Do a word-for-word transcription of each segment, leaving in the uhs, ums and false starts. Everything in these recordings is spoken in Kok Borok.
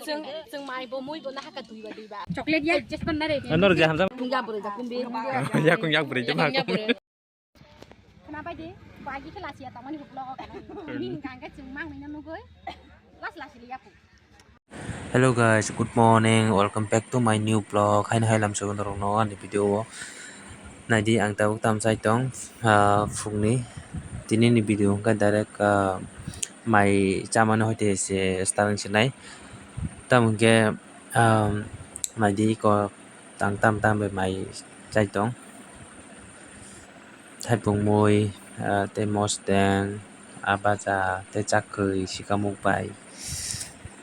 Chwng, chwng mai bo mui bo na haka dui ba dui ba. Chocolate ya, just pan na re. Nor je hamjam. Kung ya bwrwi da kumbi. Ya kung ya bwrwi de ma. Kung ya bwrwi. Khna bai di, bagi khe lasi ya tamani huk logo kana. Ni hingka hingke chwng mang nai na nugui. Las lasi li ya pu. Hello guys, good morning. Welcome back to my new vlog. Haino hai lamsogo norokno ani video o. Naidi ang tabuk tam chai tong, ah, phungni. Tini ni video hwnkhe direct, ah, mai chamani hoite se starting se nai. Tamo hwnkhe, ah, naidi ko tang tam tam bai mai chai tong. Thaipung mui, ah, tei mosdeng, ah, baja, tei chakwrwi sikamuk bai.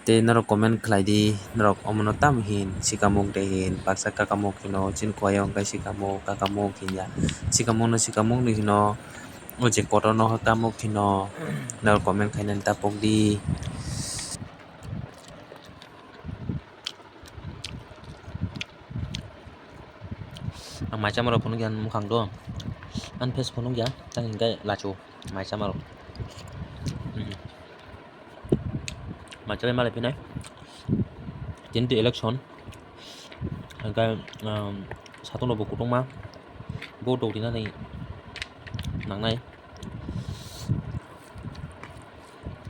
Tei norok comment khlai di, norok omono tamo hin sikamuk de hin, baksa kakamuk hino, chini kowai o hwnkhe sikamuk, kakamuk hinya. Sikamuk no sikamuk ni hino, o je kotor no tamuk hino, norok comment khainani ta pok di. Ang mai chamarok phunukya mukhang do. Ang face phunukya, tang hingkhe lachu mai chamarok. Hmm. Mai chalai malai phinai. Tini election. Hingkhe, um, satung rokbo kutungma. Bo dok rinani nangnai.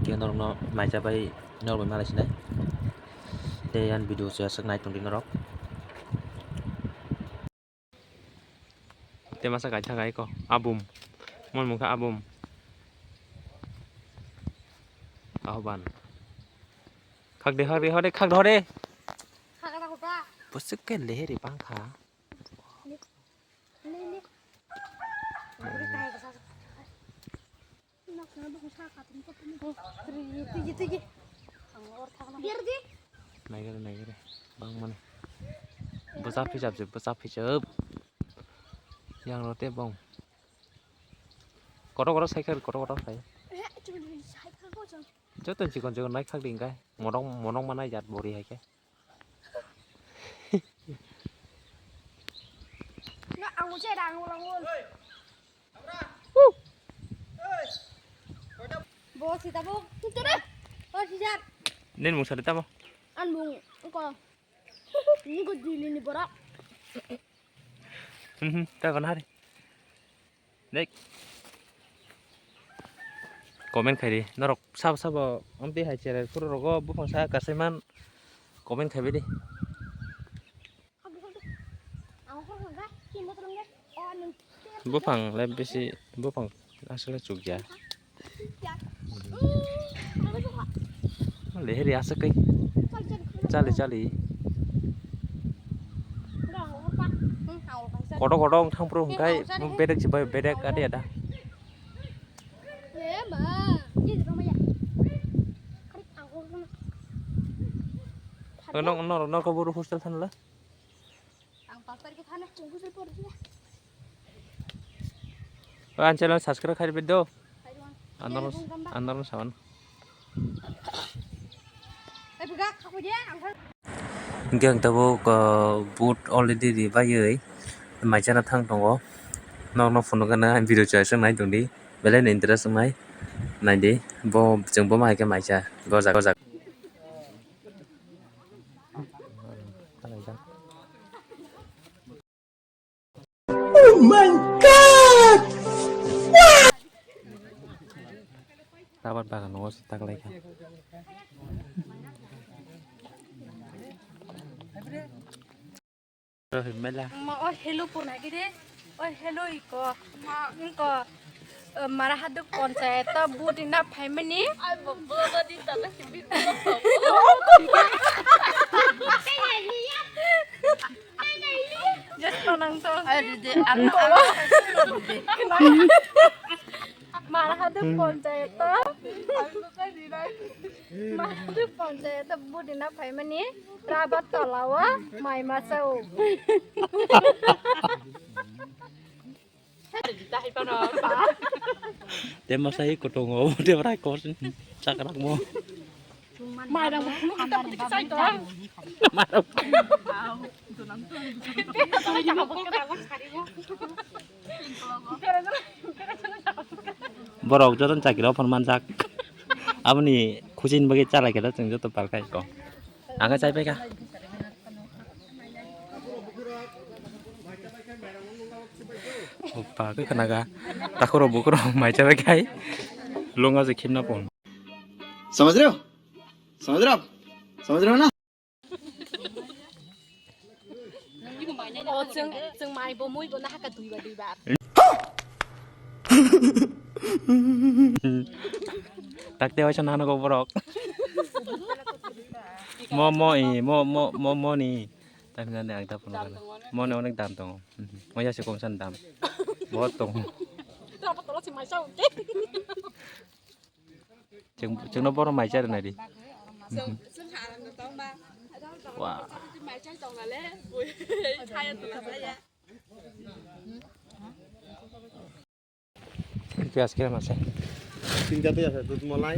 Khe norokno mai chabai norok bai malai sinai. Tei ani video se aswk nai tongdi norok. Tei masa kaitha kai ko abum. Mon mungkha abum. Ahoban. Khakde hore hore khakde hore. Bwswk khe leheri bangkha. Naigere naigere bangmani. Bwsa phichap je bwsa phichap. Yang rw tei bong. Kotor kotor sai khe kotor kotor sai. Joto chikon chikon nai khak di hingkhe. Monok monok manai jat bori hai khe. Bo si tabuk. Tere. O si jar. Nin mung sari tamo. An mung ko. Ni ko dili ni bora. Hmm, ta kon hari. Dek. Comment khairi norok sabo sabo amtwi hai cherai phuru rogo buphang sa kasai man comment khaibai di. Buphang le bisi buphang aswk le chukya. Leheri aswk kai. Chali chali. Kodo kodo wng thang phuru hwnkhe bedek si bai bedek ade ada. Nok nok nok buru hostel thanla. Ang pas tarikh thana chungkhu se por dia. O, ang channel subscribe khai rwdi do. Anor anor sawan. Ai buga khaku dia ang. Hingke ang tabuk boot already ri baiwi mai chana thang tongo. Nok nok phunukgana video chai song nai tongdi. Belai no interest wngnai. Naidi bo chwng bo ma hai khe mai cha gojak gojak. Oh my God! Rabar bagan o se taklai kha. Rohit mela. Ma o hello purna gide. O hello iko. Ma iko. Mara haduk ponchayat o vote na phaimani. Just tonang to. Mara haduk ponchayat o. Mara haduk ponchayat o vote na phaimani. Rabat tola o mai masa o. Te masa i kutung o, te brai kos chakrak mo. Mairang bo phunuk khe tamo tiki chai to. Mairang. Borok joto chakri offer manjak. Aboni khuchini bagwi chalai khe da chwng joto palkhai ko. Ang khe chai paikha. Opa khe khwnaga. Takhurok bukhurok mai chabai khai. Lungo se khimna pon. समझ रहे हो? समझ रहे हो आप? समझ रहे हो ना? O, chwng, chwng mai bo mui bo nahaka duiba duiba. Takte waisa nanogo borok. Mo, mo, i, mo, mo, mo, mo ni. Tamhinani ang ta phunukha na. Mo ni onek dam tongo. Mhm. Mo yasi kongsan dam. Bohot tongo. Chwng, chwngno bohrok mai cha rwnai di. Wah. Itu aske masa. তিন জাতই আছে, দুধ মলাই,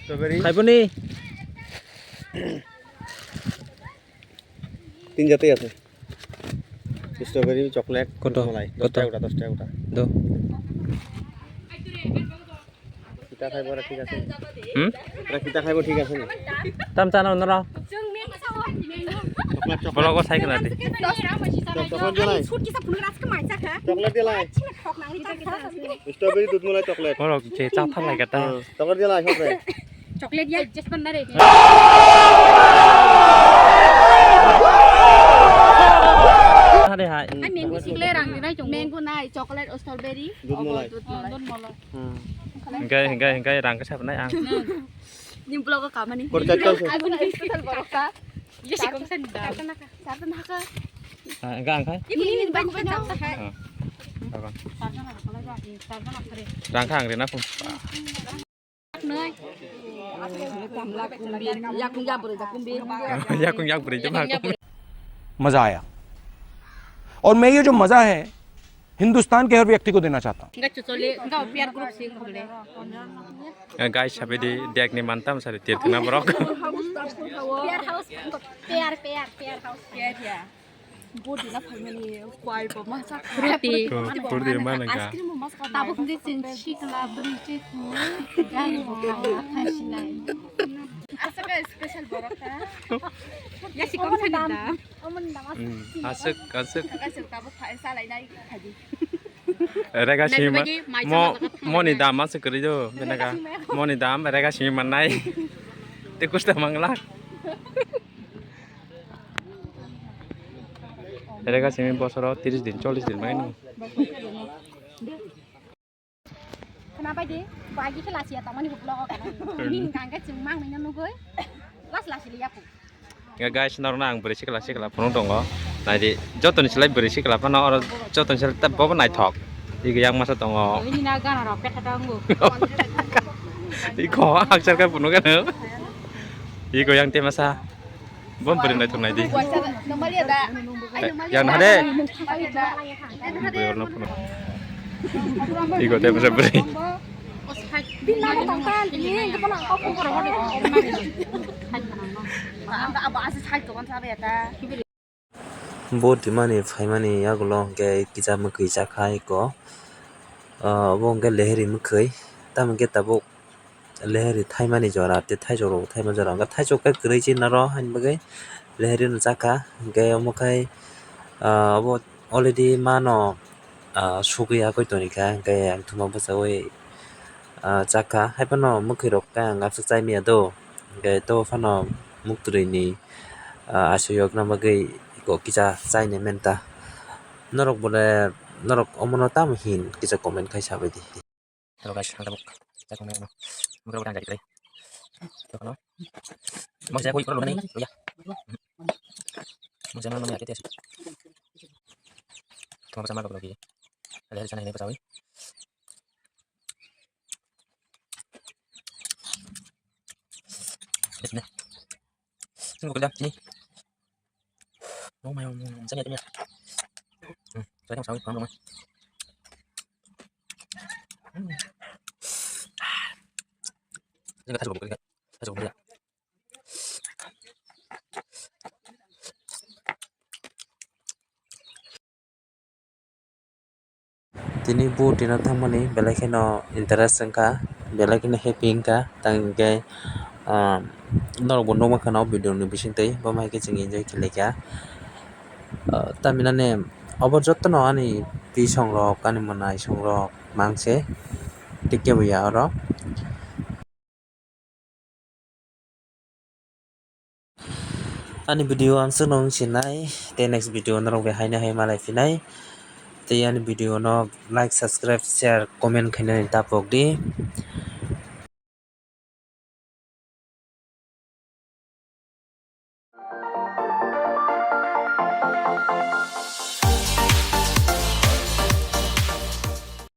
স্ট্রবেরি। খাইবনি? তিন জাতই আছে। Strawberry, chocolate, কত? মলাই। কত? দশ টাকা গোটা, দশ টাকা গোটা। দাও। কিতা খাইব ওরা ঠিক আছে নি? হুম? ওরা কিতা খাইব ঠিক আছে নি? দাম চানা অন্যরা। Chocolate, chocolate. বলো, কো সাইকেল আছে। চকলেট দিলাই। চকলেট দিলাই। স্ট্রবেরি, দুধ মলাই, চকলেট। বলো, যে চা থার লাগে তা। হ্যাঁ, চকলেট দিলাই, সব রে। Chocolate ya, just panda re. Are hai. Ai, mango sik le rang ni nai chong. Mango nai, chocolate, strawberry. Dudh malai. Dudh malai. Dudh malai. Hmm. Hingkai, hingkai, hingkai rang kasa nai ang. Ni vlog ka mani. Korjak kau se. Aku na special borok ta. Iya sih kong sen da. Sarta naka. Ah, enggak angkai. Ini ini bang bang tak tak. Ah. Apa? Rang kang rena pun. Yakung yak beri jema. मजा आया। और मैं ये जो मजा है हिंदुस्तान के हर व्यक्ति को देना चाहता हूँ। Guys, sabi di, dek ni mantam sari tir kena borok. Pear house, pear, pear, pear house. Pear ya. Body na phaimani kwai bo masa kha. Fruity. Fruity mana kha? Ice cream bo masa kha. Tabuk di chin sikla bri che ku. Gan bo kha, kha sinai. Asa ka special borok kha. Ya si kong thani da. Aswk, aswk. Aswk tabuk kha, salai nai kha di. Rega simi ma, mo, moni dam aswk kwrwi do, benaga. Moni dam, rega simi mannai. Te kusta mangla. Rega simi bosoro tris din, chollis din bai no. Khna bai di, bagi khe lasiya tamani huklo o kana. Ni hingka hingke chwng mang nini nugui. Las lasi liya pu. Ya guys, norna ang bwrwi sikla sikla phunuk tongo. Naidi, jotoni silai bwrwi sikla phano oro jotoni silai ta bobo naithok. Igi yang masa tongo. Ini na gana rok pekha tongo. Iko aksar kai phunuk ano. Iko yang te masa. Bom beri nai tunai di. Yang hade. Igo te beri beri. Bo dimani phaimani yagulo hwnkhe kisa mwkhwi chakha iko. Obo hwnkhe lehri mwkhwi. Tamo hwnkhe tabuk. Lehri thaimani jora tei thaichuk rok thaima jora hwnkhe thaichuk khe kwrwi se noro haini bagwi lehri no chakha hwnkhe omo khai ah obo already mano ah sugwi agwi tonikha hwnkhe ang thuma bwchaui ah chakha haiphano mwkhwi rok khe ang aswk chai manya do hwnkhe to phano muktwi ni ah aswk yokna bagwi kisa chainai manta norok bole norok omono tamo hin kisa comment khai sabaidi. Hello guys, ang tabuk chai tongnai ano. Mukra udah jadi kre. Ano? Mau saya koi perlu nih, ya. Mau saya mana ya kita sih. Cuma sama kalau lagi. Ada di sana ini pesawat. Di sini. Sini bukan dah, sini. Oh my, oh my, oh my. Sini aja. Hmm, saya yang sawi, kurang rumah. Hmm. Ini kata cukup, kata cukup ya. Tini bo tino thangmani belai kheno interest wngkha, belai kheno happy wngkha, tang hwnkhe, ah, norok bo nukma khana o video ni bisingtwi, bo hai khe chwng enjoy khe laikha. Ah, tamhinani obo jotono ani twi songrok, ani mwnai songrok mangse, tei kebo ya oro. Ani video ang chwngno wng sinai, tei next video norok bai haino hai malai phinai. Tei ani video no like, subscribe, share, comment khainani ta pok di.